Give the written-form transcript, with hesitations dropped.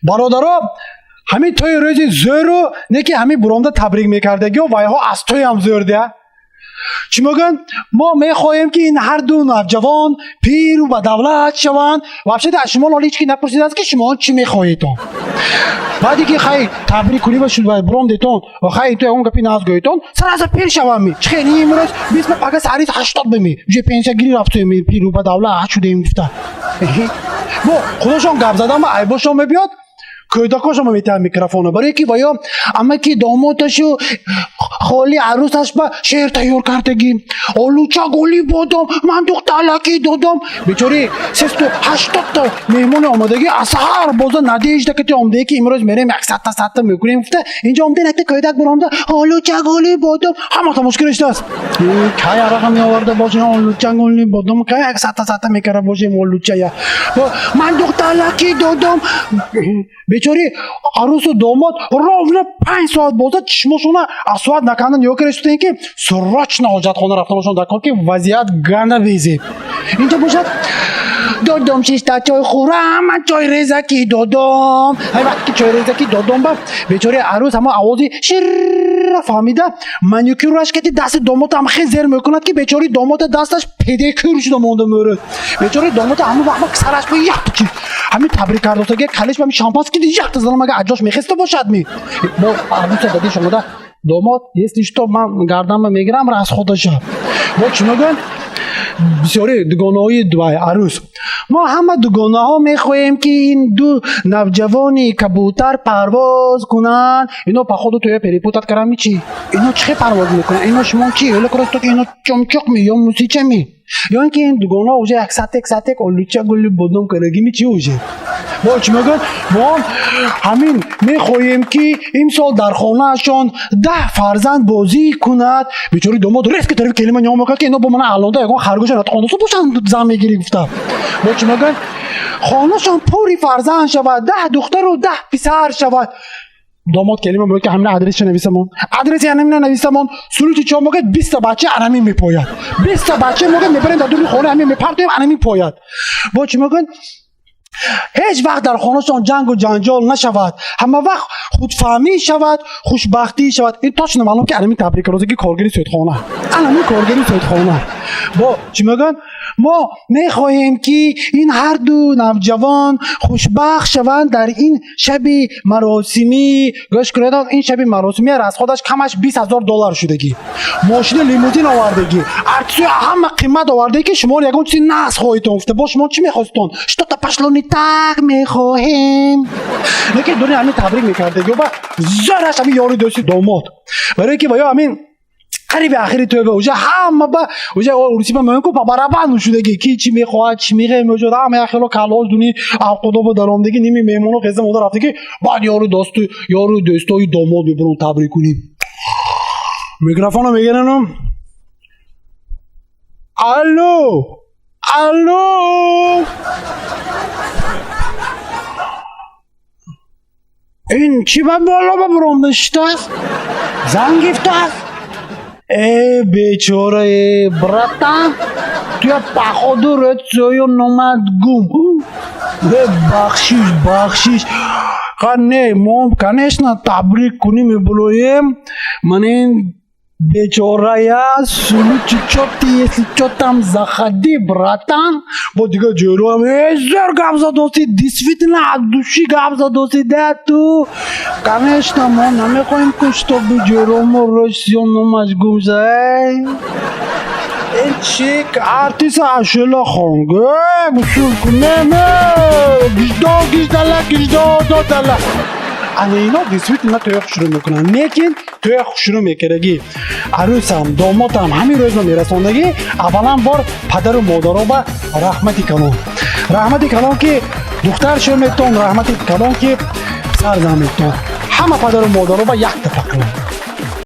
Бародаро, ҳамин тӯи рӯзи зӯру не ки ҳамин буромда табрик мекардагиё, вайҳо аз тӯям зӯр дия. Чӣ мегӯянд? Мо мехоҳем, ки ин ҳарду навҷавон пиру ба давлат шаванд. Вообще аз шумо ҳоло ҳеч ки напурсидааст, ки шумо чӣ мехоҳедтон. Баъде ки хай табрик кунӣ ва буромдетон, хай ту ягон гапи наз гӯетон, сараза пир шавам. Чӣ хел имрӯз 20, пага сариз 80 бими, уже пенсиягирӣ рафтем, пиру ба давлат шудем гуфта. Бо худошон гап задан ба айбошон мебиёд, кӯдакошон метиҳанд микрофона, барое ки ваё амаки домоташу холи арӯсаш ба шеър тайёр кардагӣ: олуча голи бодом, ман духталаки додом. Бечори 380-та меҳмони омадагӣ аз саҳар боза надежда кати омдае, ки имрӯз мерем, як сатта сатта мекунем гуфта, инҷо омден, якта кӯдак биромда: олуча голи бодом. Ҳама тамошо кириштааст. Кай арақа меоварда бошем, олуча голи бодом, кай як сатта сатта мекарда бошем, олучая ман духталаки додом. Бечори арӯсу домод ровно 5 соат боза чишмошона аз соат наканда нигоҳ карда, ки срочно ҳоҷатхона рафтаношон дар кор, ки вазъият ганда безеб. Инҷо бошад: додом шишта чой хӯрам, ман чой резаки додом. Ҳай вақте ки чой резаки додом ба бечори арӯс ҳама овози ширра фаҳмида, маникюраш кати дасти домотам хел зер мекунад, ки бечори домота дасташ педикюр шуда монда мӯрад. Бечори домота ҳамон вақт сараш ба якта чиз, ҳамин табрик кардосаги калиш ба шампанский якта занам, ага аҷош мехеста бошад ми. Бо арӯса дадиш омада: домод, если что, ман гарданма мегирам расходаша. Бо чӣ мегӯянд бисёри дугонаҳои вай арӯс? Мо ҳама дугонаҳо мехоҳем, ки ин ду навҷавони кабутар парвоз кунанд. Ино походу тоя перепутать карами чӣ? Ино чӣ хел парвоз мекунанд? Ино шумо чӣ ҳело ки ино чомчоқми ё мусичами, ё ин ки ин дугонаҳо уже як сатек сатек олуча гули бодом карагими чӣ уже? Бо чӣ мегӯянд? Мо ҳамин мехоҳем, ки имсол дар хонаашон 10 фарзанд бозӣ кунад. Бечори домод резко тарафи келима нигоҳ мекунад, ки ино бо мана алонда ягон харгӯша натқондосу бошанд, зан мегирӣ гуфта. Бо чӣ мегӯянд? Хонашон пури фарзанд шавад, 10 духтару 10 писар шавад. Домод келима мегӯяд, ки ҳамина адреса нависамон, адреси ҳамина нависамон. Сулути чо мегӯяд, 20-та бача анамин мепояд, 20-та бача мегӯяд, мебарем дар дури хона, ҳамин мепартоем, анамин пояд. Бо чӣ мегӯянд? Ҳеҷ вақт дар хонашон ҷангу ҷанҷол нашавад, ҳама вақт худфаҳмӣ шавад, хушбахтӣ шавад. Ин точно маълум, ки анамин табрикрозаги коргари судхона, анамин коргари судхона. Бо чӣ мегӯянд? Мо мехоҳем, ки ин ҳарду навҷавон хушбахт шаванд дар ин шаби маросимӣ. Гӯш кунед, ин шаби маросимӣ расходаш камаш 20 000 доллар шудагӣ, мошини лимузин овардагӣ, артисои ҳама қимат овардагӣ, ки шумо ягон чизи нағз хоҳитон гуфта. Бо шумо чӣ мехостон? Что-то пошло не так мехоҳем. Лекин дури ҳамин табрик мекардагӣ ба зараш ҳамин ёри дӯсти домод, барое ки ва ё ҳамин қариби ахири тӯба уже ҳама ба уже урусӣ ба меоян ку, по барабану шудагӣ, ки чӣ мехоҳад, чӣ мехоҳад, ҳама як хело калош дуни авқудоба даромдагӣ, ними меҳмоно хеза монда рафтагӣ. Баъд ёру досту ёру дӯстои домод мебурон табрик кунӣ, микрофоно мегирану: алло, алло, ин чӣ ба боло ба буромда шитааст, занг гифтааст? Э, бечора, э, братан, туя походу рецою номад гум. Э, бахшиш, бахшиш. Ха не, мо, конечно, табрик кунӣ мебулоем. Ман ин бечорая сулучи чо ты, если чо, там заходи, братан. Бо дигар ҷӯроам: э, зӯр гап задосӣ, действительно от души гап задосӣ, да ту. Конечно, мо намехоҳем, ку чтобы ҷӯромо рӯсиё номаш гум ша. Ин чи артиса ашӯла хонг, гусул кунем, гиждо гиждала гиждо додала. Ана ино действительно тӯя хушрӯ мекунанд, лекин тӯя хушрӯ мекардагӣ арӯсам, домотам ҳамин рӯзро мерасондагӣ. Аввалан бор падару модаро ба раҳмати калон, раҳмати калон, ки духтар шӯ метон, раҳмати калон, ки писар зан метон. Ҳама падару модаро ба якта фақр.